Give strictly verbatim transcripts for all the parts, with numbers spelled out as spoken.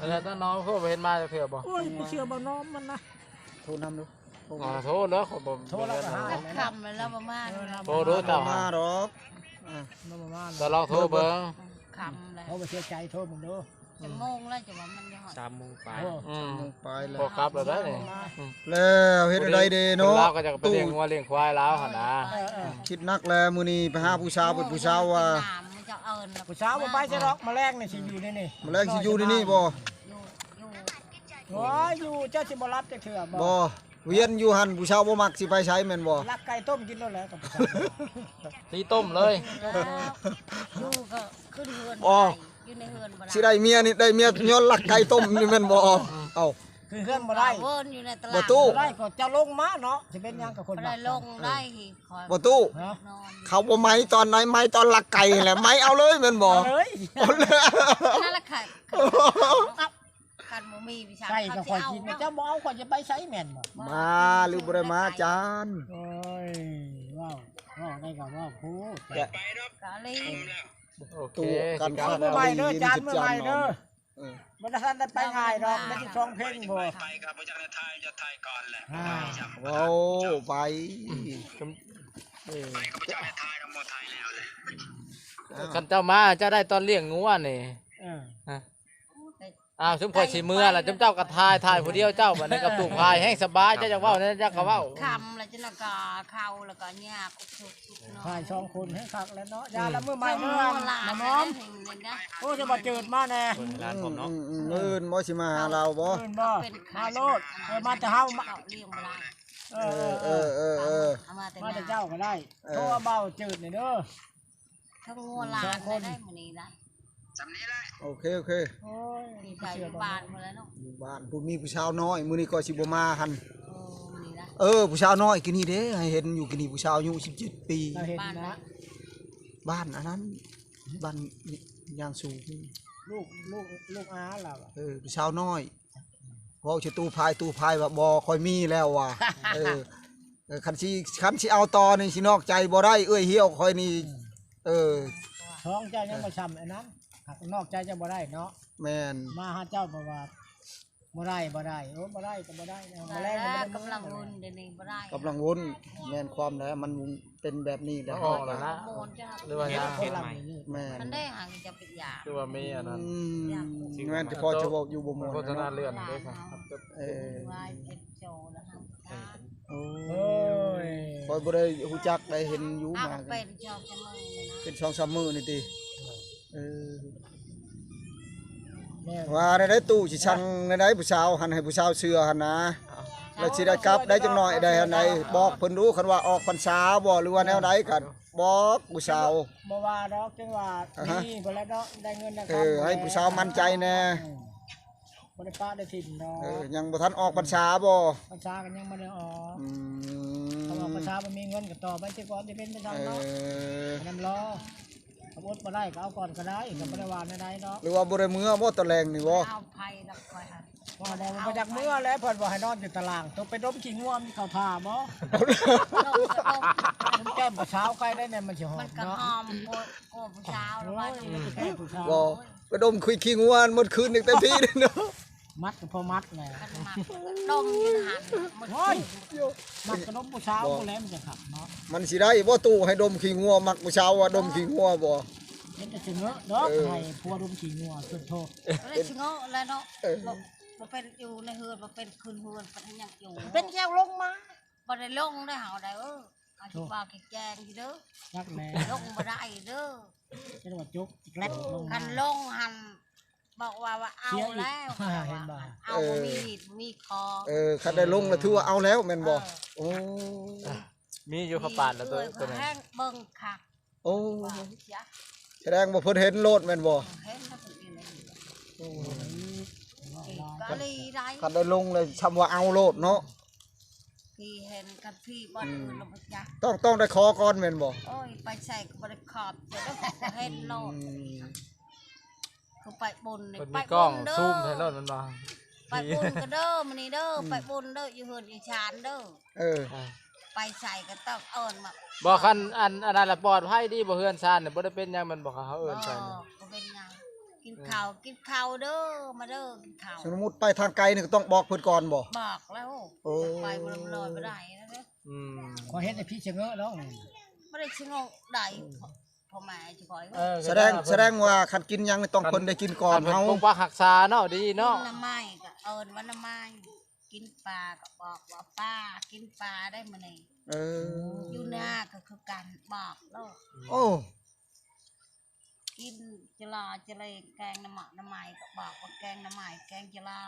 แล้วตาน้องเขาบ่เห็นมาจักเทื่อบ่ โอ้ย บ่เชื่อบ่น้อมมันนะ โทรนำดู อ่า โทรเด้อ เขาบ่ โทรแล้วก็หา บ่เห็น ค่ำแล้วบ่มา โทรดูเจ้า บ่มาดอก อ่ะ บ่มา จะลองโทรเบิ่ง ค่ำแล้ว เขาบ่เชื่อใจ โทรเบิ่งดู จะโมงแล้ว จะว่ามันยัง สามโมงปลาย โอ้ อืม สามโมงปลายแล้ว พอกลับแล้วได้นี่ อืม แล้วเฮ็ดอะไรเด้เนาะ คนลาวก็จะไปเลี้ยงงัวเลี้ยงควายลาวหั่นนะ เออ เออ คิดหนักแล้ว มื้อนี้ไปหาผู้สาว เพิ่นผู้สาวว่า ผู้สาวบ่ไปใช่ดอก มื้อแลงนี่สิอยู่ในนี่ มื้อแลงสิอยู่ในนี่บ่ อยู่ อยู่ โอ้ย อยู่ เจ้าสิบ่รับจักเทื่อบ่ บ่ เวียนอยู่หั่น ผู้สาวบ่มักสิไปไสแม่นบ่ ลักไก่ต้มกินแล้วแหละกับผู้สาว ตีต้มเลย อยู่ก็ขึ้นเฮือน บ่ บ่ได้ อยู่ในเฮือนบ่ได้ สิได้เมียนี่ ได้เมียย้อนลักไก่ต้มนี่แม่นบ่ เอ้า ขึ้นเฮือนบ่ได้ เวินอยู่ในตลาด บ่ตู้ บ่ได้ก็เจ้าลงมาเนาะ สิเป็นหยังกับคน บ่ได้ลงได้ คอย บ่ตู้ ฮะ นอน เขาบ่ไหม้ตอนไหน ไหม้ตอนลักไก่แหละ ไหม้เอาเลยแม่นบ่ เอาเลย เอาเลย นั่นแหละค่ะ คันบ่มีวิชา ไก่ก็ เขาสิ ข้อย เอา กิน เนาะ เจ้าบ่เอา ข้อยจะไปไสแม่นบ่ มาหรือบ่ได้มาอาจารย์ โอ้ย ว้าว ว้าวได้ก็ว้าวพูด แกะ กะเลย โอเค ตู้กัน สิกลับ ข้าว แล้ว มื้อใหม่เด้ออาจารย์ มื้อใหม่เด้อ เออ บ่ทันได้ไปง่ายดอก ได้สิบสองเพลงบ่ ไปกับบ่จักได้ถ่าย จะถ่ายก่อนแหละ อ่า ว้าว ไป เออ ไปกับบ่จักได้ถ่ายดอก บ่ถ่ายแล้วแหละ คันเจ้ามา เจ้าได้ตอนเลี้ยงงัวนี่ เออ ฮะ อ้าว ซุมข่อยสิเมือล่ะ ซุมเจ้าก็ถ่าย ถ่ายผู้เดียวเจ้า บัดนี้กับตู้พายแฮงสบาย เจ้าอยากเว้าแนวใดเจ้าก็เว้า ค่ำแล้วเจ้าก็เข้าแล้วก็ยาก ถ่ายสองคนให้คักแล้วเนาะ ยาละมื้อใหม่เนาะ น้องน้อม โอ้ จะมาเจิดมาแน่ เบิ่งร้านผมเนาะ อืม อืม มื้ออื่นบ่สิมาหาเราบ่ มื้ออื่นบ่ เป็น มาโลด เออ มาแต่เฮามา เอาเลี้ยงบ่ได้ เออ เออ เออ เออ เอามาแต่ มาแต่เจ้าก็ได้ เออ โทรเอาเบาเจิดหน่อยเด้อ ทั้งงัวหลาน สองคน ได้มื้อนี้ได้ โอเค โอเค โอ้ย ดีใจอยู่บ้านพุ่นแหละเนาะ อยู่บ้าน ผู้มีผู้สาวน้อย มื้อนี้ก็สิบ่มาหั่น เออ มื้อนี้นะ เออ ผู้สาวน้อยกินนี่เด้ ให้เห็นอยู่กินนี่ ผู้สาวอายุสิบเจ็ดปี เราเห็น บ้าน นะ นะ บ้านอันนั้น บ้านยางสูง ลูก ลูก ลูกอาเราอะ เออ ผู้สาวน้อย เว้าสิตู้พาย ตู้พายว่าบ่ค่อยมีแล้วว่ะ เออ เออ คันสิ คันสิเอาต่อนี่สินอกใจบ่ได้ เอื้อยเหี่ยวค่อยนี่ อืม เออ ท้องเจ้ายังบ่ช้ำอันนั้น หากนอกใจเจ้าบ่ได้เนาะ แม่น มาหาเจ้าเพราะว่า บ่ได้ บ่ได้ โอ้ บ่ได้ก็บ่ได้นะ บ่ได้ บ่ได้ กำลังวุ่นเดี๋ยวนี้บ่ได้ กำลังวุ่น แม่นความแล้ว มันเป็นแบบนี้แหละ มันออกแล้วนะ โมนจ้ะ หรือว่ายัง แม่น มันได้หางจะเป็นยา คือว่ามีอันนั้น อืม แม่นเฉพาะเฉพาะอยู่บ่ม่วน โฆษณาเลื่อนเด้อครับ เออ ว่าเจ็บโจแล้วครับ โอ้ โอ้ย ข้อยบ่ได้ฮู้จักได้เห็นอยู่ อ้าว มา เป็นจองจะมือนะ เป็นสองสามมื้อนี่ติ เออ แม่น ว่าได้ ได้ตู้สิสั่งได้ ได้ผู้สาวหั่น ให้ผู้สาวเชื่อหั่นนะ แล้วสิได้กลับได้จักหน่อยได้หั่นใด บอกเพิ่นดู คันว่าออกพรรษาบ่ หรือว่าแนวใดก็บอกผู้สาว บ่ว่าดอก จังว่า อ่าฮะ มีบ่แล้วเนาะ ได้เงินได้คำ เออ ให้ผู้สาวมั่นใจแน่ อืม บ่ได้ปะได้ถิ่มดอก เออ ยังบ่ทันออกพรรษาบ่ พรรษาก็ยังบ่ได้ออก อืม ถ้าว่าพรรษาบ่มีเงินก็ต่อไปแต่ก่อนจะเป็นพรรษาเนาะ เออ น้ำรอ ถ้าอดบ่ได้ก็เอาก่อนก็ได้ อืม ก็บ่ได้ว่าแนวใดเนาะ หรือว่าบ่ได้เมือบ่ตอนแลงนี่บ่ เอาไผละคอยหั่น ว่าบ่ บ่อยากเมือแล้ว เพิ่นว่าให้นอนอยู่ตาราง ต้องไปดมขี้งัวมีเขาท่าบ่ ดมก็ดม มันแก้มกับเช้าใกล้ได้เนี่ย มันสิหอม มันก็ เนาะ หอมโพด โอ้ ผู้สาว โอ้ย แล้วว่า มันสิแก้มผู้สาว บ่ ไปดมขี้ ขี้งัวหมดคืนนี่เต็มที่เลยเนาะ มัดก็พอมัดแหละ มันมักดมอยู่หั่น มัน โอ้ย มัดกระดมผู้สาว บ่ ผู้แหลมจะขับเนาะ มันสิได้บ่ตู้ให้ดมขี้งัว มักผู้สาวว่าดมขี้งัวบ่ เห็นแต่สิเงอะดอก เออ ให้ผัวดมขี้งัวสุดโทษ แล้วสิเงาะแล้วเนาะ เออ บ่ บ่เป็นอยู่ในเฮือน บ่เป็นขึ้นเฮือน เป็นหยังอยู่ เป็นแก้วลงมา บ่ได้ลงได้เฮาได้ เออ เอาสิว่าแกงอยู่เด้อ จักแหน่ ลงบ่ได้เด้อ จังหวัดจุกแกล็ดลงมา คันลงหั่น บอกว่า ว่าเอา เสียอีก แล้ว เห็นบ่ เอา เออ บ่มีมีด บ่มีคอ เออ คันได้ลงแล้วถือว่าเอาแล้วแม่นบ่ เออ โอ้ มีอยู่ข้าวปานแล้วตัว มีเอื้อย ตัวนั้น แห้งเบิ่งคัก โอ้ ว่าเสีย แสดงว่าเพิ่นเห็นโลดแม่นบ่ เห็นแล้วเพิ่นเห็นแล้ว โอ้ อีกก็เลยได้ คันได้ลงเลยช่ำว่าเอาโลดเนาะ พี่เห็นกับพี่บ่อน อืม อื่นลงไปจ้ะ ต้อง ต้องได้ขอก่อนแม่นบ่ โอ้ย ไปใส่ก็บ่ได้ขอบเดี๋ยวเห็นโลด อืม คือไปบุญนี่ เพิ่น ไป มีกล้อง บุญเด้อ ซูมให้โลดแม่นบ่ ไปบุญก็เด้อมื้อนี้เด้อ อืม ไปบุญเด้อ อยู่เฮือนอยู่ชานเด้อ เออ อ่ะ ไปใส่ก็ต้องเอิ้นมา บ่ คันอัน อันนั้นละปลอดภัยดีบ่ เฮือนชานเนี่ยบ่ได้เป็นหยังแม่นบ่ เขาเอิ้นใส่เนี่ย บ่ บ่เป็นหยัง กินข้าวกินข้าวเด้อ มาเด้อ กินข้าว สมมุติไปทางไกลนี่ก็ต้องบอกเพิ่นก่อนบ่ บอกแล้ว โอ้ ไปบ่ลอยบ่ได้แล้วเด้อ อืม ขอเฮ็ดให้พี่เสงอแล้ว บ่ได้เสงอได้ พ่อแม่จะคอย เออ แสดง แสดงว่าคันกินหยังนี่ต้องเพิ่นได้กินก่อนเฮา คันเพิ่นปกปักรักษาเนาะ ดีเนาะ กินหน่อไม้ก็เอิ้นว่าหน่อไม้ กินปลาก็บอกว่าปลา กินปลาได้มื้อนี้ เออ อยู่นาก็คือกัน บอกโลด โอ้ กินจะลาจะเลงแกงหน่อไม้ หน่อไม้ก็บอกว่าแกงหน่อไม้ แกงจะลา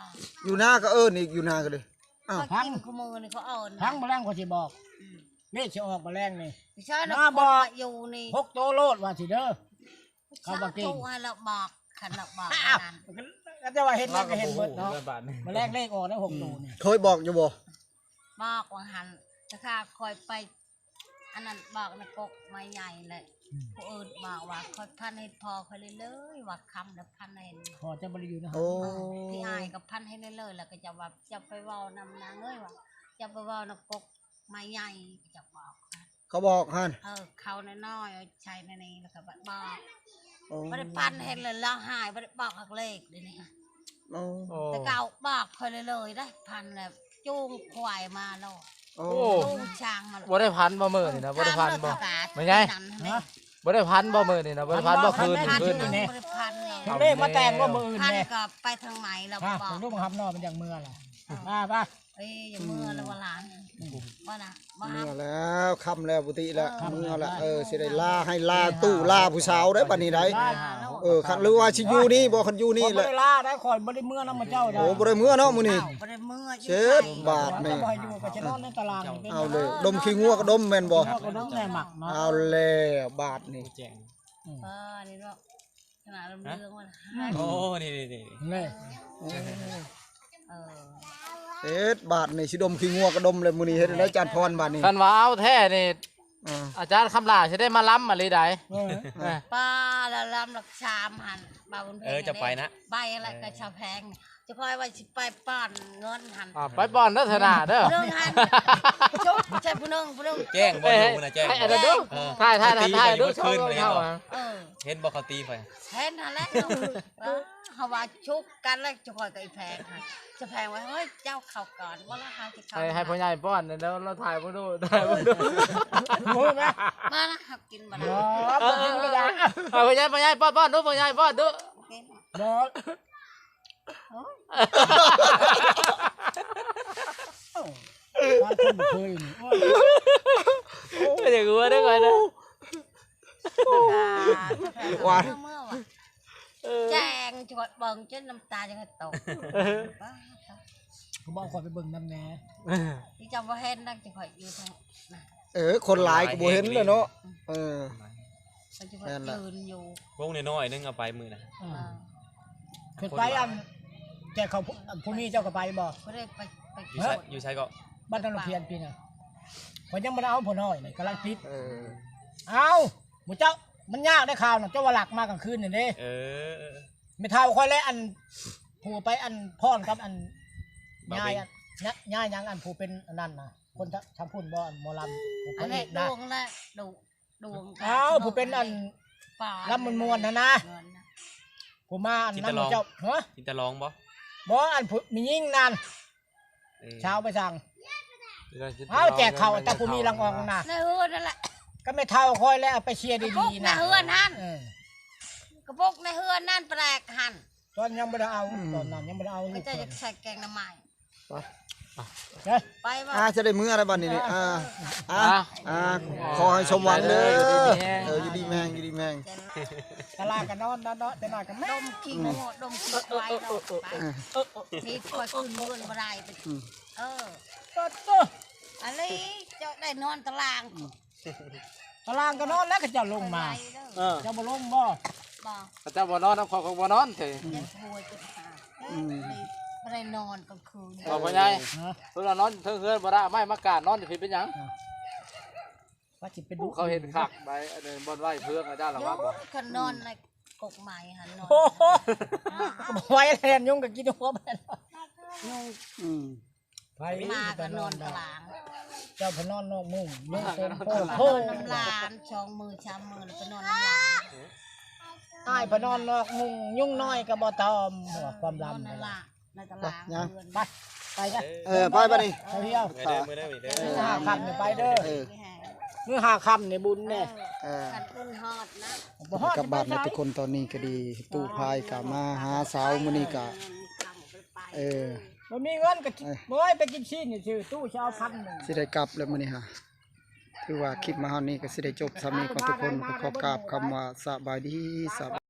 อยู่นาก็เอิ้นอีก อยู่นาก็เลย อ้าว เขากินคู่มื้อนี่เขาเอิ้น ทั้งบ่แลงเขาสิบอก อืม เลขสิออกบ่แลงนี่ ไม่ใช่นะ มาบอก คนมาอยู่นี่ หกโตโลดว่าสิเด้อ เขาบอกกิน สามโตให้เราบอก คันเราบอก อ้าว นั่น ก็จะว่าเห็นแล้วก็เห็นหมดเนาะ เราก็บ่ฮู้เรื่องบ้านนี่ บ่แลงเลขออกแล้วหกโตนี่ เคยบอกอยู่บ่ บอกว่าหั่น แต่ข้าคอยไป อันนั้นบอกนะกกไม้ใหญ่แหละ อืม ผู้อื่นบอกว่าคอยพันให้พ่อคอยเลยเลย ว่าคำแล้วพันให้ พ่อจะบ่ได้อยู่นะ โอ้ พี่อ้ายก็พันให้เลยเลย แล้วก็จะว่าจะไปเว้านำนางเอ้ย ว่าจะไปเว้านำกกไม้ใหญ่ จะบอก เขาบอกหั่น เออ เขาน้อยๆ เอาใช้ในนี้แล้วก็บอก โอ้ บ่ได้พันให้เลย แล้วหาย บ่ได้บอกหักเลขเดี๋ยวนี้ โอ้ โอ้ แต่เก่าบอกคอยเลยเลยได้ พันแล้วจูงควายมาแล้ว โอ้ จูงช้างมาแล้ว บ่ได้พันบ่มื้อนี่นะ บ่ได้พันบ่ พันแล้ว แม่ใหญ่ นั่นแหละ บ่ได้พันบ่มื้อนี่นะ บ่ได้พันบ่ พันบ่ คืนนี่ พัน คืนนี่ บ่ได้พันเลย เอาเลขมาแต่งบ่มื้ออื่น พัน แน่ ก็ไปทางไหนแล้ว อ่ะ บอก ผมลูกมารับนอกมันอย่างเมือล่ะ อ่า ป่ะ เอ้ย อย่าเมือแล้วว่าหลาน อืม บ่นะ บ่ เมือแล้ว ค่ำแล้ว ปุติแล้ว เออ เมือละ เออ สิได้ลาให้ลาตู้ลาผู้สาวได้บัดนี้ได้ ลาแล้ว เออ คันหรือว่าสิอยู่นี่บ่ คันอยู่นี่แหละ บ่ได้ลาได้ ข่อยบ่ได้เมือนำเจ้าได้ โอ้ บ่ได้เมือเนาะมื้อนี้ อ้าว บ่ได้เมืออยู่ เช็ด ไส บาดนี่ บ่ให้อยู่ก็จะนอนในตารางนี่ เป็น เอาเลย ดมขี้งัวก็ดมแม่นบ่ งัวก็ดมแน่หมักเนาะ เอาแล้วบาดนี่ อืม เออ นี่เนาะ ขนาดลำเรื่องมัน โอ้ นี่ นี่ นี่ นี่ เออ เฮ็ดบาดนี่สิดมขี้งัวก็ดมเลยมื้อนี้ เฮ็ดได้จานพรบาดนี่ คันว่าเอาแท้นี่ อ่า อาจารย์คำหลาสิได้มาล้ำอะไรใด เออ เออ ป้าละล้ำหลักสามหั่น บ่าวบุญเพ็ง เออ จะไปนะ ไปอะไรก็ชาวแพง จะคอยว่าสิไปป้อนเงินหั่น อ่า ไปป้อนเด้อเถอะนะเด้อ เรื่องหั่น จุ๊บ ใช่ผู้หนึ่ง ผู้หนึ่ง แจ้งบ่ดูนะ แจ้ง ให้อันนั้นดู เออ ถ่าย ถ่าย ถ่าย ถ่ายดู ตีไปเมื่อคืน ช่อง เลย เขา เหรอ อ่ะ เออ เห็นบ่เขาตีไป เห็นหั่นแหละ เออ เขาว่าชุกกันแล้วจะคอยกับไอ้แพงหั่น จะแพงว่า เฮ้ย เจ้าเข้าก่อน ว่าแล้วเขาจะเข้า ให้ ให้พ่อใหญ่ป้อน เดี๋ยวเราถ่ายบ่ดู ถ่ายบ่ดู โอ้ยแม่ มานะ เขากินมา บ่ แล้ว บ่กินก็ได้ เอาพ่อใหญ่ พ่อใหญ่ป้อน ป้อนดู พ่อใหญ่ป้อนดู กิน บ่ โอ้ย ว่าคนบ่เคยนี่ โอ้ย เดี๋ยวกูว่าได้ก่อนนะ หวาน เมื่อว่ะ เออ แจงจะเบิ่งจนน้ำตาจะตก เออ ป้าด เขาบอกขอไปเบิ่งนำแหน่ ที่จำว่าเห็นนั่งจะคอยอยู่ทาง เออ คนหลายก็บ่เห็นเลยเนาะ เออ มันจะคอย แม่นละ ยืนอยู่ วงน้อยๆนึงเอาไปมื้อนะ อ่า อ่า ขึ้นไปอัน แจกเขาผู้ ผู้มีเจ้าก็ไปบ่ บ่ได้ไป ไป อยู่ไส อยู่ไสก็ บ้านดอนเพียนปีน่ะ ข้อยยังบ่ได้เอาผู้น้อยนี่กำลังติด เออ เอา หมู่เจ้า มันยากได้ข่าวน่ะ เจ้าว่าหลักมากลางคืนนี่เด้ เออ แม่เฒ่าข้อยและอัน ผู้ไปอันพรกับอัน บ่าวเพ็ง ยายอัน ยายหยังอันผู้เป็นอันนั้นน่ะ คนทำพุ้นบ่ อันหมอลำ ผู้พระเอกนะ อันนี้ดวงละ ดวง ดวง อ้าว ผู้เป็นอัน ป่า ลำม่วนๆนะนะ เงินนะ ผู้มาอัน จิตรลอง นำเจ้า ฮะ จิตรลองบ่ บ่ อันผู้มียิ่งนั่น เออ เช้าไปสั่ง จิตรลอง เอาแจกเขา จิตรลอง แต่ผู้มีรางวัลนะ ในเฮือนนั่นแหละ ก็แม่เฒ่าคอยแล้วเอาไปเชียร์ดีๆนะ กระปุกในเฮือนนั่น เออ กระปุกในเฮือนนั่นแปลกหั่น ตอนยังบ่ได้เอา อืม ตอนนั้นยังบ่ได้เอา ก็จะใส่แกงหน่อไม้ ไป เด้อ ไปว่า อ่า จะได้มื้ออะไรบัดนี้นี่ อ่า อ่า อ่า อ่า ขอให้สมหวังเด้อ เออ อยู่ดีมีแฮง อยู่ดีมีแฮง ตลาดก็นอน นอน นอน แต่นอนก็แม่ ดมขี้งัว ดมขี้ควายเนาะ ไป เออ ที่คอยขึ้นเฮือนบ่ได้ไป อืม เออ ก็โต อันนี้เจ้าได้นอนตาราง อืม ตารางก็นอนแล้วก็เจ้าลงมา เออ เจ้าบ่ลงบ่ บ่ เขาเจ้าบ่นอน นำข้อยก็บ่นอนเถอะ เจ็บหัวเจ็บขา อืม บ่ได้นอนกลางคืน บอกว่าไง ฮะ เพิ่นว่านอนเทิงเฮือนบ่ได้ ไม้มากางนอนอยู่พี้เป็นหยัง ฮะ ว่าสิไปดุ เขาเห็นคักได้ อันนี้บ่อนไหว้เพื่องอาจารย์ละว่าบ่ คันนอนในกกไม้หั่นนอน โอ้โห บ่ไหวแล้ว ยุงก็กินหัวมัน ยุง อืม ไผ หมาก็นอนกลาง เจ้าไปนอนนอกมุ้ง ยุงเต็มโพด นอนนำหลาน สองมื้อสามมื้อแล้วไปนอนนำหลาน อ้ายพนอนนอกมุง ยุงน้อยก็บ่ตอม หัวความลำนั่นล่ะ ในตลาด ยัง ไป ไปนะ เออ ไปบัดนี้ ไปเที่ยว ไปเด้อ มื้อใดมื้อใด มื้อห้าค่ำนี่ไปเด้อ เออ มื้อห้าค่ำนี่บุญแน่ เออ กันบุญฮอดนะ บ่ฮอด กลับบ้านแล้วทุกคน ตอนนี้ก็ดี ตู้พายก็มาหาสาวมื้อนี้ก็ เออ บ่มีเงินก็ เอ้ย บ่ให้ไปกินชิ้นนี่ซื่อ ตู้สิเอาพันหนึ่ง สิได้กลับแล้วมื้อนี้ฮะ ถือว่าคลิปมาฮอดนี้ก็สิได้จบส่ำนี้ก่อนทุกคน ก็ขอกราบคำว่าสบายดี สบาย